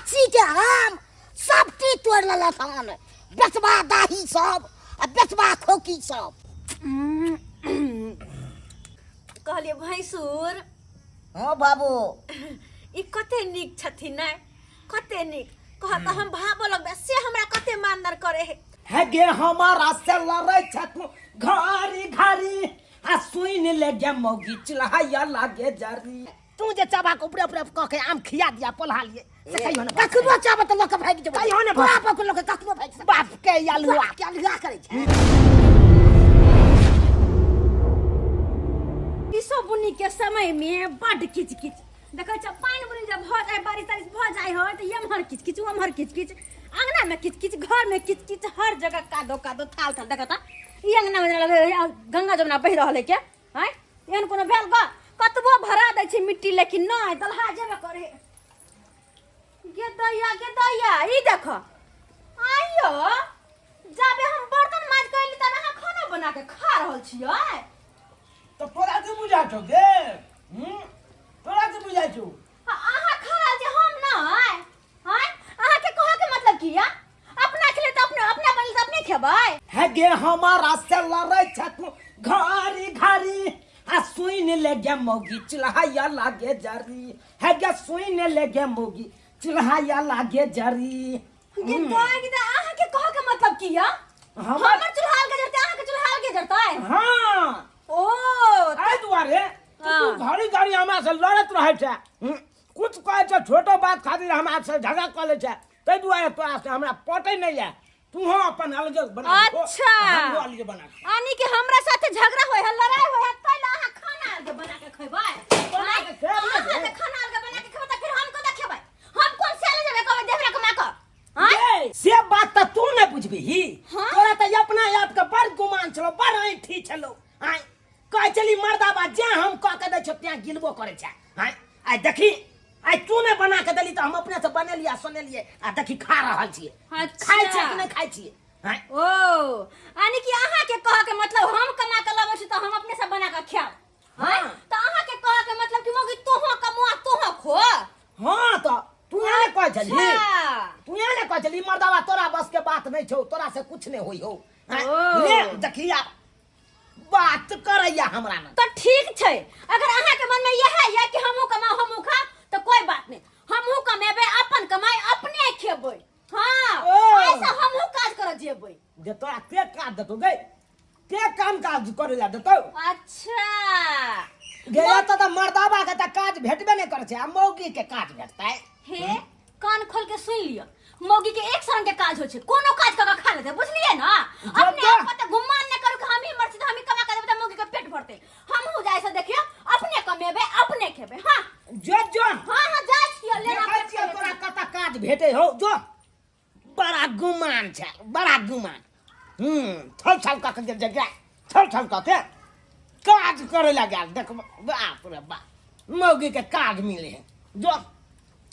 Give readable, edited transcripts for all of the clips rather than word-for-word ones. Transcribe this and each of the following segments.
गाछी के आम सब टी तोड़ि लेलक हन बेचबा दाही सब आ बेचबा खोकी सब। कहलिए भैंसुर। हाँ बाबू। ई कते नीक छथिन ने, कते नीक। कह तऽ हम भाबो लगबे से हमरा कते मानदर करे है। हे गे हमारा से लड़ै छथु घरी घरी आ सुनि ले गे मौगी चुल्हा लागे जरी। तू जे चबा के ऊपरे ऊपरे कह के आम खिया दिया पोल्हा लिए से कहियो ने कखनो चाबे त लोक भागि जेबो। कहियो ने बाप के लोक कखनो भागि सकै। बाप के अलुआ के अलुआ करै छै। ई बुनी के समय में बड किच किच देखै छ, पानि बुनी जब भऽ जाय, बारिश तारिश भऽ जाय है तऽ एम्हर किच किच ओम्हर किच किच, अंगना में किच किच, घर में किच किच, हर जगह कादो कादो थाल थाल। देखत ई अंगना में जेना लगै है गंगा जमुना बहि रहल है के आँय, एहन कोनो भेल ग? कतबो भरा दै छै मिट्टी लेकिन नहि दलहा जेबे करे। गे दैया गे दैया ई देख आइयो जाबे हम बर्तन माज के अयली तब अहाँ खाना बना के खा रहल छियै। तो तोरा की बुझा छौ गे? तोरा की बुझा छौ? अहाँ खा रहल छी हम नहि। आँय अहाँके कहऽ के मतलब की या? अपना खेले तऽ अपने, अपना बनल तऽ अपने खेबै। हे गे हमारा से लड़ै छथु घरी घरी आ सुनि ले गे मौगी चुल्हा लागे जरी। हे गे सुनि ले गे मौगी चुल्हा लागे जरी। गे दाय गे दाय, अहाँके कहऽ के मतलब की या? हमर चूल्हा के जरतै, अहाँके चूल्हा के जरतै? हाँ। ओ, एहि दुआरे कि तू हाँ। घड़ी घड़ी हमरा से लड़ैत रहै छै। कुछ कहै छै छोटो बात खातिर हमरा से झगड़ा कऽ लै छै, ताहि दुआरे तोरा से हमरा पटै नहि यऽ। तूहो अपन अलगे बना ले, अच्छा। हमरो अलगे बना ले। यानी कि हमरा साथे झगड़ा होय है, लड़ाई होय है, तै ला अहाँ खाना अलगे बना के खैबै? बना के खेबै ने। अहाँ जे खाना अलगे बना के खेबै तऽ फिर हम कतऽ खेबै? हम कोन से ले जेबै कहबै देवरा के माँ के? आँय? ये, से बात तऽ तू नहि बुझबिही। हाँ? तोरा तऽ अपना आप के बड़ गुमान छलो, बड़ ऐंठी छलो। आँय, कहै छली मर्दाबा जे हम कऽ के दै छियौ तें गिलबो करै छै। आँय, आइ देखी, आइ तू नहि बना के देली तऽ हम अपने से बनेलियै आ सोनेलियै आ देखी खा रहल छियै। अच्छा। खाइ छियै कि नहि खाइ छियै? आँय? ओ, यानी कि अहाँ के कहऽ के मतलब हम कमा के लबै छी तऽ हम अपने से बना के खायब। हाँ। आँय? तऽ अहाँ के कहऽ के मतलब कि मौगी तोहो कमो आ तोहो खो? हाँ, तऽ तू यहाँ ने कहै छली। अच्छा। तू यहाँ ने कहै छली मर्दाबा तोरा बस के बात नहि छौ, तोरा से कुछ नहि होइ हौ। आँय? ओ। ले देखी आब बात करैया हमरा ने। तऽ ठीक छै, अगर अहाँ के मन में यह है कि हमहूँ कमाऊ हमहूँ खाऊ तऽ कोई बात नहीं, हमहूँ कमेबै, अपन कमाई अपने खेबै। हाँ, ओ। ऐसा हमहूँ काज करऽ जेबै। जे तोरा के काज देतौ गे? के काम काज करे ला देतौ? अच्छा। गे एतऽ तऽ मर्दाबा के तऽ काज भेटबे नहि करै छै आ मौगी के काज भेटतै। हे कान खोल के सुन लिअ, मौगी के एक रंग के काज होइ छै, कोनो काज कऽ के खा लेतै, बुझलियै ने? जब अपने तक- आप पर तऽ गुमान नहि करू कि हमही मर छी तऽ हमही कमा के देबै तऽ मौगी के पेट भरतै। हमहूँ जाइ से देखियौ अपने कमेबै अपने खेबै। हाँ जो जो। हाँ हाँ जाइ छियै लेना देखै पेट छियौ भरतै। तोरा कतऽ काज भेटै हौ, जो। बड़ा गुमान छै, बड़ा गुमान। थल थल कऽ के जे गेल, थल थल कऽ के काज करे ला गेल। देख बाप रे बाप, मौगी के काज मिले है। जो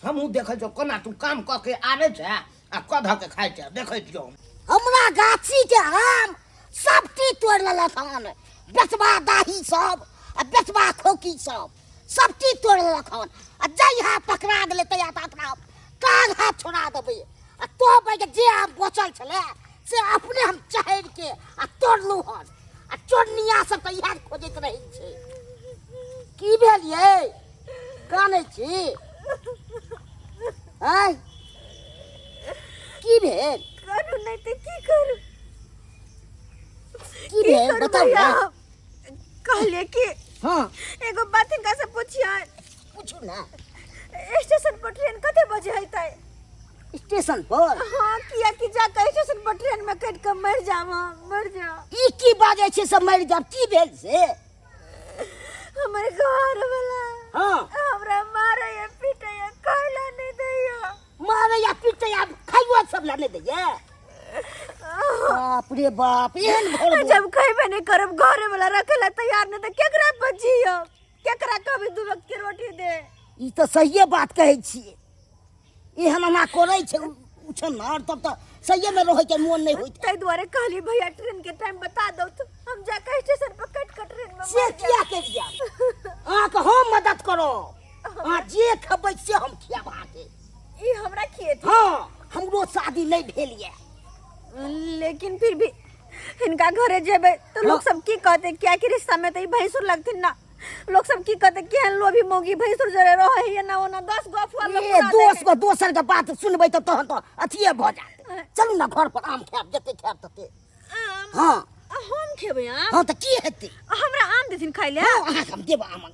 हमहूँ देखै छियौ कोना तू काम कऽ के आबै छै आ कधऽ के खाइ छै, देखै छियौ हम। हमरा गाछी के आम सब चीज तोड़ि लेलक हन, बेचबा दाही सब आ बेचबा खोकी सब, सब चीज तोड़ि लेलक हन। आ जहिया पकड़ा गेलै तहिया तऽ अपना काग हाथ छोड़ा देबै। आ तोहबै के जे आम बचल छलै से अपने हम चढ़ि के आ तोड़लहुँ हन। आ चोरनिया सब तऽ इएह खोजैत रहै छै। की भेल यै, कानै छी? आँय, की भेल? करू नहि तऽ की करू? की भेल करू बताउ भैया? ने। कहलिए कि हाँ। एगो बात हिनका से पूछिए। पूछू ना। स्टेशन पर ट्रेन कते बजे हेतै? स्टेशन पर? हाँ, किया कि जाके स्टेशन पर ट्रेन में कटि के मर जाब हम, मर जाब। ई की बाजै छै सब मरि जाब? की भेल से? हमर घर वाला हाँ। हमरा मारैया पीटैया, खाइला नहीं दैया। मारैया पीटैया, खाइयो सब ला नहीं दैया? बाप रे बाप, एहन घर जब खैबे नहीं करब, घरे वाला रखे ला तैयार नहीं तऽ केकरा पर जियब? केकरा कभी दू वक्त के रोटी दे? ई तऽ सहिए बात कहै छियै, एहन एना करै छै उछन्नर तब तऽ सहिए में रहै के मोन नहीं होइत। ताहि दुआरे कहली भैया ट्रेन के टाइम बता दो तो हम जाके स्टेशन पर कट कट ट्रेन में से मर किया जाब। करि जाब? अहाँके हम मदद करब, अहाँ जे खेबै से हम खियाब अहाँके। ई हमरा खिएथिन। हाँ, हमरो शादी नहीं भेल ये। लेकिन फिर भी हिनका घरे जेबै तऽ लोग सब की कहते, क्या कि रिश्ता में तऽ ई भैंसुर लगथिन ना, लोग सब की कहते केहन लोभी मौगी भैंसुर जरे रहे है ना ओना 10 गो अफवाह लोग ए उड़ा दोस देते। को दोसर के बात सुनबै तऽ तहन तऽ अथिए भऽ जायत। चलू ना घर पर आम खायब, जते खायब तते। आम? हाँ। आ हम खेबै आम? हाँ, तऽ की हेतै? आ हमरा आम देथिन खाइ लए? हाँ, अहाँके हम देब आम।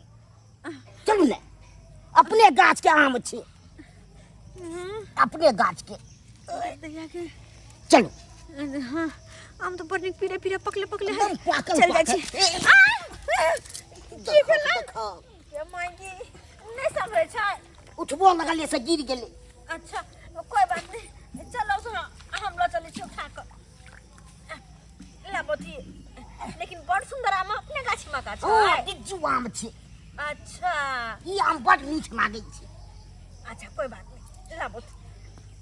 चलू ने, अपने गाछ के आम छै, अपने गाछ के। चलू। हाँ, आम तो बड़ नीक पीरे पीरे पकले पकले है। एकदम पाकल। चल जाइ छी। पाकल। ए, आ! की भेलै? देखो, के माय की नहि सम्हरै छै। उठबो लगलियै से गिर गेलै। अच्छा, कोई बात नहीं, चलो सुनो, हम लऽ चलै छी उठा कऽ लाबथी। लेकिन बड़ सुंदर आम अपने गाछी में का हाँ, छै। बिज्जू आम छै। अच्छा। ई आम बड़ मीठ लागै छै। अच्छा, कोई बात नहीं, लाबथी,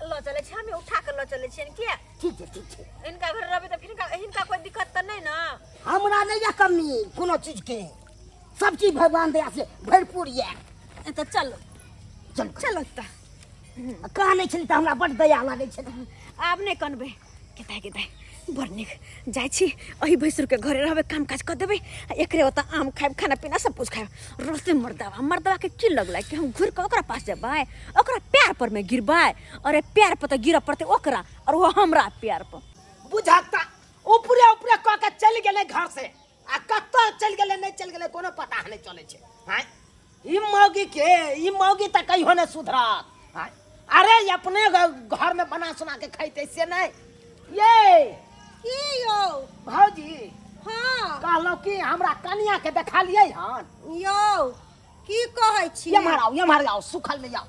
लऽ चलै छी, हमे उठा कऽ लऽ चलै छियनि। किया? ठीक छै, ठीक छै। हिनका घर रहबै तऽ हिनका हिनका कोई दिक्कत तऽ नहि ने? हमरा नहि यऽ कमी कोनो चीज के, सब चीज भगवान दया से भरपूर यऽ। तऽ चलो। चलू। चलो तऽ। कानै छली तऽ हमरा बड़ दया लागै छलै। आब नहि कनबै। केताय केताय, बड़ नीक। जाइ छी एहि भैंसुरके घरे रहबै, काम काज कऽ देबै आ एकरे ओतऽ आम खायब, खाना पीना सब कुछ खायब। रहतै मर्दवा, मर्दवाके की लगलै कि हम घुरि कऽ ओकरा पास जेबै, ओकरा प्यार पर मे गिरबै? अरे प्यार पर तऽ गिरऽ पड़तै ओकरा और ओ हमरा प्यार पर। बुझाता ऊपरे ऊपरे कऽ के चलि गेलै घर से, आ कतऽ चलि गेलै नहि चलि गेलै कोनो पता नहि चलै छै। आँय, ई मौगी के, ई मौगी तऽ कहियो नहि सुधरत। आँय, अरे अपने घर में बना सुना के खैते से नहि। ये की यौ? भौजी। हाँ। कहलहुँ कि हमरा कनिया के देखलियै हन? यौ, की कहै छी? एम्हर आउ, एम्हर आउ, सुखल नहि आउ।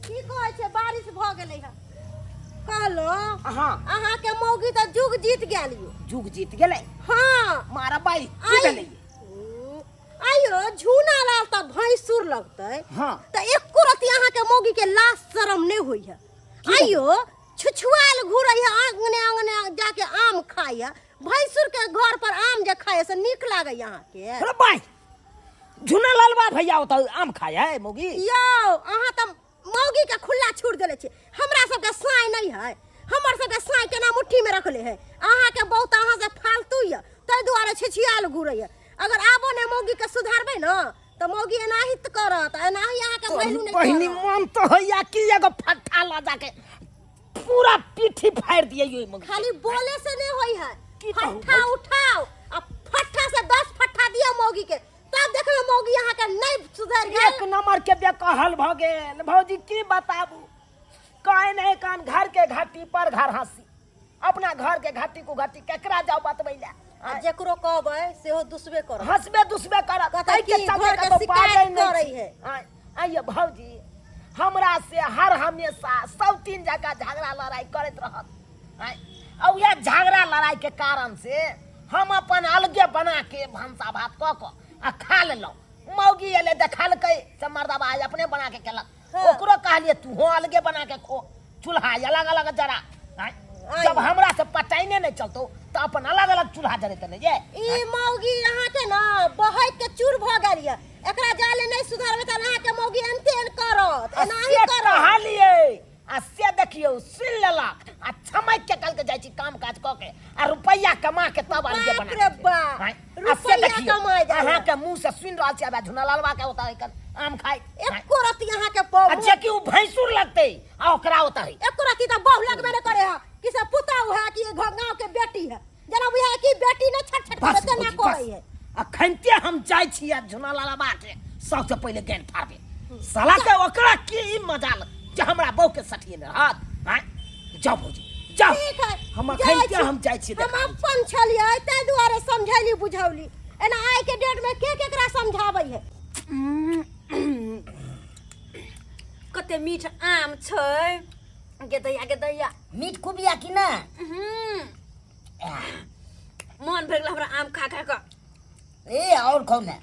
की कहै छै, बारिश भऽ गेलै हन। कहलहुँ, हाँ। अहाँके मौगी तऽ जुग जीत गेल यौ। जुग जीत गेलै? हाँ। मारा बाई, की आइ- भेलै? आइयो झूना लाल तऽ भैंसुर लगतै। हाँ। तऽ एको रति अहाँके मौगी के लाज शरम नहि होइ है? आइयो छुछुआल घुरै है, आंगने आंगने जाके आम खाइ है। भैंसुर के घर पर आम जे खाइ है से नीक लागै अहाँके? अरे बाई, झूना लालबा भैया ओतऽ आम खाय है मौगी? यौ, अहाँ तऽ मौगी के खुला छूट देले छी। हमरा सबके साँय नहीं है? हमर सबके साँय केना मुट्ठी में रखले है। अहाँके बहुत अहाँ से फालतू यऽ, ताहि दुआरे छिछियाल घुरै है। अगर आबो ने मौगी के सुधारबै ने तऽ मौगी एनाही तऽ करत, एनाही अहाँके वैल्यू नहि बहिनी करत। मन तऽ होइया कि एगो फट्टा लऽ जाके पूरा पीठी फाड़ि दियै ओहि मौगी के। खाली बोले से नहीं होई है। की कहू? फट्ठा उठाओ आ फट्ठा से 10 फट्ठा दियौ मौगी के, तब देखबै मौगी अहाँके नहीं सुधरि गेल। एक नंबर के बेकहल भऽ गेल भौजी, की बताबू। कान नहीं कान, घर के घाटी पर घर हंसी, अपना घर के घाटी को घाटी केकरा जाओ बतबै ले? आ जेकरो कहबै सेहो दुसबे करत, हंसबे दुसबे करत। कहतै ताहि के कि चलते घर के कतौ शिकायत बाजै नहि करै छी। है। आँय, आइये भौजी, हमरा से हर हमेशा सब तीन जगह झगड़ा लड़ाई करैत रहत। आँय, आ उएह झगड़ा लड़ाई के कारण से हम अपन अलगे बना के भनसा भात कऽ कऽ आ खा लेलहुँ। मौगी एलै, देखलकै से मर्दबा आइ अपने बना के केलक। हाँ। ओकरो कहलियै तूहो अलगे बना के खो, चूल्हा अलग अलग जरा। आँय, आँय। जब हमरा से पटाइने नहि चलतौ तऽ अपन अलग अलग चूल्हा जरेतै ने ये। ई मौगी अहाँके ने बहक के चूर भऽ गेल यऽ। एकरा जाले नहि सुधारबै तऽ अहाँके मौगी एनते एन करत, आ एनाही से करत। कहलियै आ से देखियौ सुनि लेलक आ छमकि के कहलकै जाइ छी काम काज कऽ के आ रुपैआ कमा के तब अलगे बाप बना रे के खेबै। बाप, आँय, आ से रुपैआ देखियौ कमाय जाइ है। अहाँके मुँह से सुनि रहल छी, आब झुनलवा के ओतऽ एखन आम खाइ। आँय, एको रति अहाँके आ बहु जे कि ओ भैंसुर लगतै आ ओकरा ओतऽ है। एको रति तऽ बहु लगबे नहि करे है कि से पुतहु है कि गाँव के बेटी है, जेना बुझाय कि बेटी नहि छट छट बस करे तेना भौजी, करे बस। है। अखनते हम जाइ छी आ झुनलवा के सबसे पहिले गेन फाड़बे साला के। ओकरा की ई मजाल जे हमरा बहू के सठिए रहत? आँय, जाओ भौजी जाओ। ठीक है, हम जाइ अखनते छी। हम जाइ छी, हम देखा दै छी। अपन छलियै ताहि दुआरे समझैली बुझौली, एना आइ के डेट में के केकरा समझाबै है। कते मीठ आम छै, गे दैया, गे दैया। मीठ खूब या कि ना? मन भरि गेल हमरा आम खा खा कऽ। ए, और खाउ ने।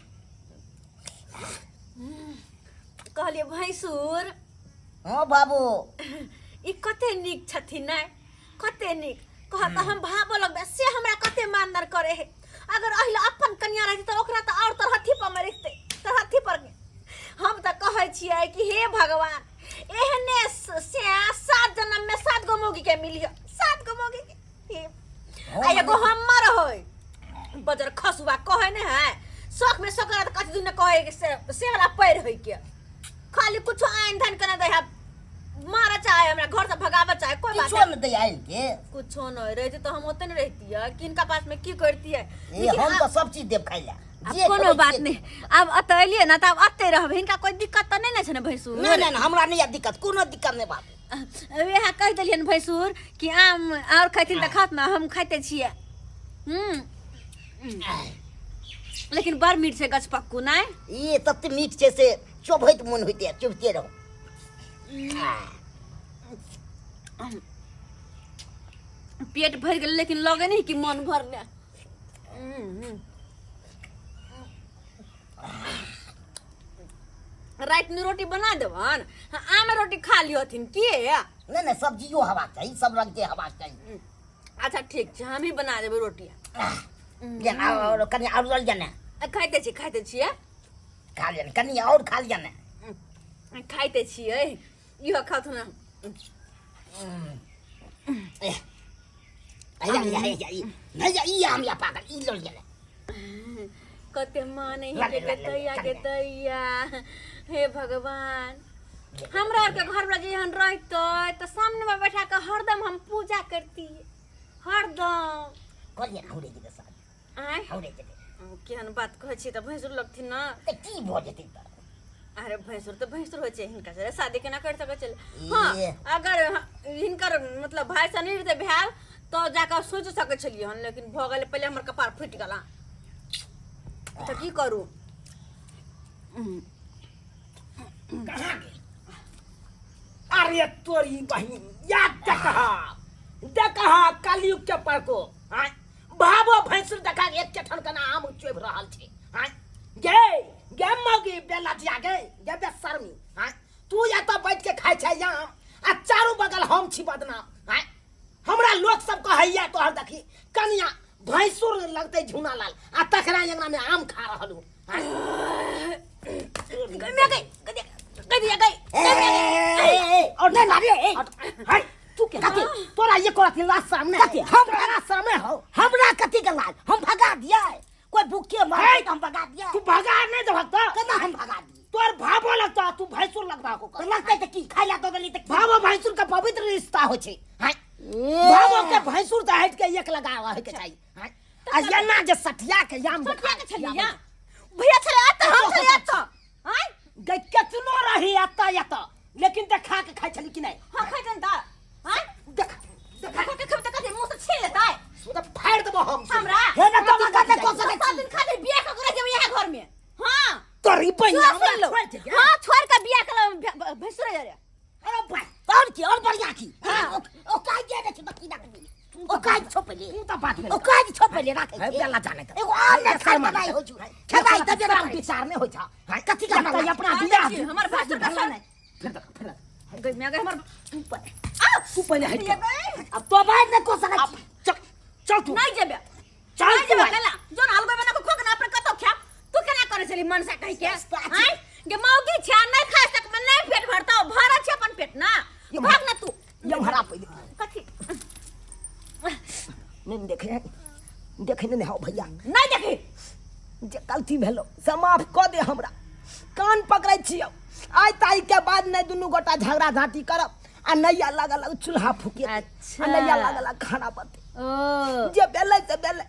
कहलियै भैंसुर। हाँ बाबू। ई कते नीक छथिन ने, कते नीक। कहत हम भाबो लगबै से हमरा कते मानदर करे है। अगर अहिला अपन कन्या रहती तऽ ओकरा तऽ और तरहथी पर मे रखते, तरहथी पर। हम तऽ कहै छियै कि हे भगवान, एहने स्या कहै के से से वाला पैर होइ के खाली कुछो आइन धन के न दै है मारा चाहे हमरा घर से भगाबे चाहे कोई बात किछो न दै आइन के कुछो न रहते तो हम ओते न रहती कि इनका पास में की करती है ए हम तो सब चीज देब खाइ ला अब जे कोनो खेबै बात से। नहीं अब अतः एलियै ना तऽ आब अतै रहबै हिनका कोई दिक्कत तऽ नहि ने छै ने भैंसुर नहीं नहीं हमरा नहीं है दिक्कत कोनो दिक्कत नहीं बाप वएह कहि देलियनि भैंसुर कि आम आओर खैथिन तऽ खात ना हम खाइते छियै हूँ लेकिन बड़ मीठ छै गछपक्कू नहि ई तते मीठ छै से चोभैत मोन होइते चुभते रहू पेट भरि गेलै लेकिन लगै नहि कि मन भरले राति में रोटी बना देबन हाँ, आम रोटी खा लियथिन के नहीं नहीं सब्जियो हवा चाही सब रंग के हवा चाही अच्छा ठीक छै हम ही बना देबै रोटी जेना और कनि और लऽ लिअ ने खाइते छी खाइते छियै खा लिअ ने कनि और खा लिअ ने खाइते छियै इहो खाथुन ए, अया अया अया ई नहीं ई आम या पागल ई लऽ लिअ ने कते माने ला ले, के ला ले, तैया ला के ले। तैया हे भगवान हमरा आरके घर वाला जेहन रहतै तऽ सामने में बैठा के हरदम हम पूजा करती हरदम कऽ लिअ ने हौरे जेतै साथ आँय हौरे जेतै केहन बात कहै छी तऽ भैंसुर लगथिन ने तऽ की भऽ जेतै तऽ अरे भैंसुर तऽ भैंसुर होइ छै हिनका से शादी केना कर सकै छै ई। हँ अगर हिनकर मतलब भाय से नहि रहतै भेल तऽ जाकऽ सोचि सकै छलियै हन लेकिन भऽ गेलै पहिले हमर कपार फुटि गेल तऽ की करू कहाँ गेल अरे तोरी बहिन या देखहा देखहा कलयुग के परको आँय भाबो भैंसुर देखा के एक चठन कना आम चोबि रहल छै आँय गे गे मौगी बेलजिया गे गे बेशर्मी आँय तू एतऽ बैठ के खाइ छै आम आ चारू बगल हम छी बदनाम आँय हमरा लोक सब कहैया तोहर देखी कनिया भैंसुर लगतै झूना लाल आ तकरा अंगना में आम खा रहल हूँ गई मैं गई गई गई गई ए, और नहीं मारिए, ए। हाय तू के कथी? तोरा ये कोरा लाज शर्म नहीं कथी? हम- तोरा शर्म हो हमरा कथी के लाज हम भगा दिया कोई भूखे मरे हे! तो हम भगा दिया तू भगा नहीं देबक तो केना हम भगा दिए तोर भाभो लगता तू भैंसुर लगबा को तो लगतै तऽ की खाइ ला दऽ देली तऽ की? भाभो भैंसुर के पवित्र रिश्ता हो छै हाय ए। भाभो के भैंसुर तऽ हट के एक लगा रहे के चाहिए हाय आ एना जे सठिया के याम सठिया के छलिया भैया छले अत हम छले अत आय गई केतनो रही एतऽ एतऽ लेकिन देखा के खाइ छली कि नहीं हां खाइ जन ता आय देखा देखा के खेब त कथि मुंह से छीन लेतै सुधा फाड़ देबो हम हमरा हे ना तो लगा के कऽ सकै सात छी दिन खातिर बियाह कऽ के रह जेबै इएह घर में हां तोरी बहिन सुन हमरा लो छोड़ि दे हां छोड़ के बियाह कऽ भैंसुर जा रे अरे भाई और की और बढ़िया की हाँ। ओ काज जे रे छै की राख दी ओ काज छोपले तू तऽ बात ओ काज छोपले राखै है छै बेला जाने तऽ एगो आम ने खाइ बनाइ होइ छै खेबाइ तबे शर्म राखै विचार नहि होइ छै हाय कथी के हमरा लगतै अपना हाँ, बियाह देखिए, हमर भैंसुर के भेलै सर- नहि फिर देख फिर देख गई मैं गई हमर तू तू पहिले हट ये गई अब तो बात ने को सकै अब छी चल चल तू नहीं जेबे चल नहीं तू जेबे आइ। केला जोन हलवे बना के खोक ना अपने कतो खाब तू केना करे छली मनसा कहि के हैं गे मौगी छै नहीं खा सकबे नहीं पेट भरता भरा छै अपन पेट ना ये भाग ना तू ये भरा पहिले कथी नहीं देखे देखे नहीं हो भैया नहीं देखी जे गलती भेलो से माफ कऽ दे हमरा कान पकड़ै छियौ आइ तारीख के बाद नहि दुनू गोटा झगड़ा झाँटी करब आ नहि अलग अलग चूल्हा फूके अच्छा। आ नहि अलग अलग खाना बनतै ओ जे भेलै से भेलै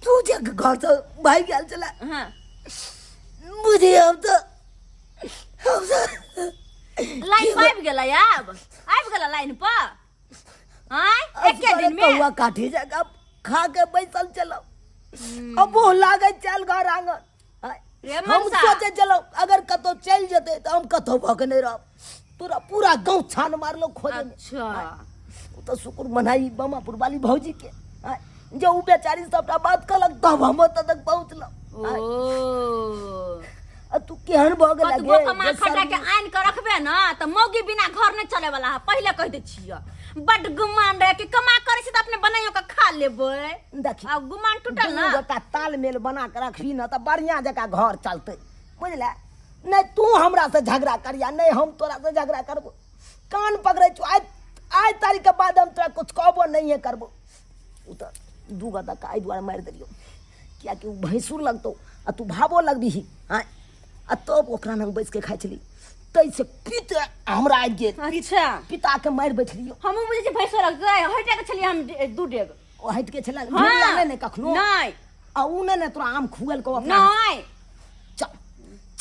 तू जे घर से भागि गेल छलै हां बुझी हम तऽ हम तऽ लाइन पर आबि गेलै आब आबि गेलै लाइन पर आँय एके दिन में कौआ काठी जगह खा के बैसल चलो अब वो लागे चल घर आंगन आय, रे हम मनसा। सोचे चलो अगर कतौ चल जेते तो हम कतौ भग नहीं रहब पूरा पूरा गांव छान मारलो खोजे में अच्छा उ तो शुक्र मनाई बमापुर वाली भौजी के आय, जे उ बेचारी सबटा बात कहलक तब हम ओतऽ तक पहुँचलहुँ आय, ओ आ तू केहन भऽ गेल कतबो कमा खटा के आनि के रखबे ना तऽ मौगी बिना घर नहीं चले वाला है पहिले कह दै छियै बड गुमान रहे कि कमा करे छी तऽ अपने बनाइयो के खा लेबै देखी आ गुमान टूटल दुनू ना गोटा तालमेल बना के रखबी ने तऽ बढ़िया जकाँ घर चलतै बुझले नहि तू हमरा से झगड़ा करिया नहि हम तोरा से झगड़ा करबो कान पकड़ै छौ आइ आइ तारीख के बाद हम तोरा कुछ कहबो नहिए करबो ओ तऽ दू गोटा के एहि दुआरे मारि देलियौ कियाकि ओ भैंसुर लगतौ आ तू भावो लगबिही आँय आ तब ओकरा लग बैस के खाइ छली ताहिसँ पित्त हमरा आबि गेल। अच्छा। पिता के मारि बैठलियो। हमहूँ बुझै छी भैंसो रख गए हटि के छलियै हम दू डेग। ओ हटि के छलै। हाँ। नहि ने कखनो। नहि। आ उ नहि ने तोरा आम खुएल को अपना। नहि। चल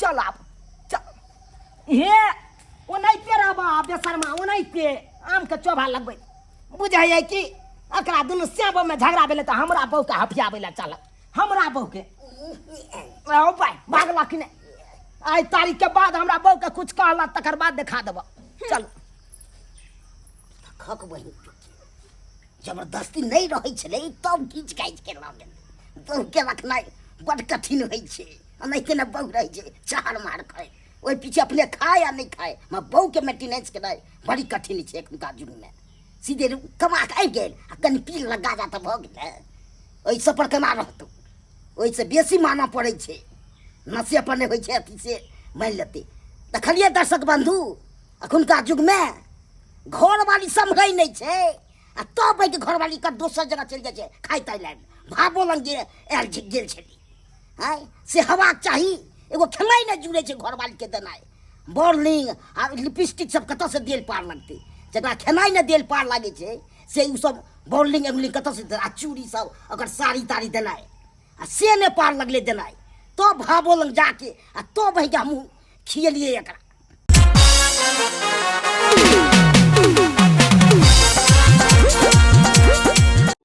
चल आब चल। हे ओनाहिते रहबा बेसरमा, ओनाहिते आम के चोभा लगबै। बुझाइए कि एकरा दुनू सेबो में झगड़ा भेलै तऽ हमरा बहू के हफियाबै लए चलक, हमरा बहू के। ओ भाई भागला कि नहि? आइ तारीख के बाद हमरा बहू के कुछ कहला तकर बाद देखा देबऽ। चल। खक बहिन जबरदस्ती नहि रहै छलै तब घीच घाचि के लऽ गेल। बहुके रखनाइ बड कठिन होइ छै। एनाहिते ने बहु रहै छै चार मार खाय, ओहि पीछे अपने खाय आ नहि खाय, मगर बहुके मेंटेनेंस केनाइ बड़ी कठिन छै एखुनका युगमे। सीधे कमा कऽ आबि गेल आ कनि पी लगा जा तऽ भऽ गेलै, ओहि सब पर केना रहतौ? ओहिसँ बेसी मानऽ पड़ै छै, नशे पर नहि होइ छै अथी से मानि लेतै। देखलियै दर्शक बन्धु, एखुनका युगमे घरवाली सम्हरै नहि छै आ तब एहि घरवाली के दोसर जगह चलि जाइ छै खाय ताय लए। भाबो लग जे आयल गेल छली आँय से हेबाक चाही। एगो खेनाइ नहि जुड़ै छै घरवालीके देनाइ। बॉर्लिंग आ लिपस्टिक सब कतऽसँ देल पार लगतै? जकरा खेनाइ नहि देल पार लागै छै से ओ सब बॉर्लिंग एगलिंग कतऽसँ देनाइ? आ चूड़ी सब ओकर साड़ी ताड़ी देनाइ आ से नहि पार लगलै देनाइ। तब भाबो लग जाके आ तब एहिके हमहूँ खिएलियै एकरा।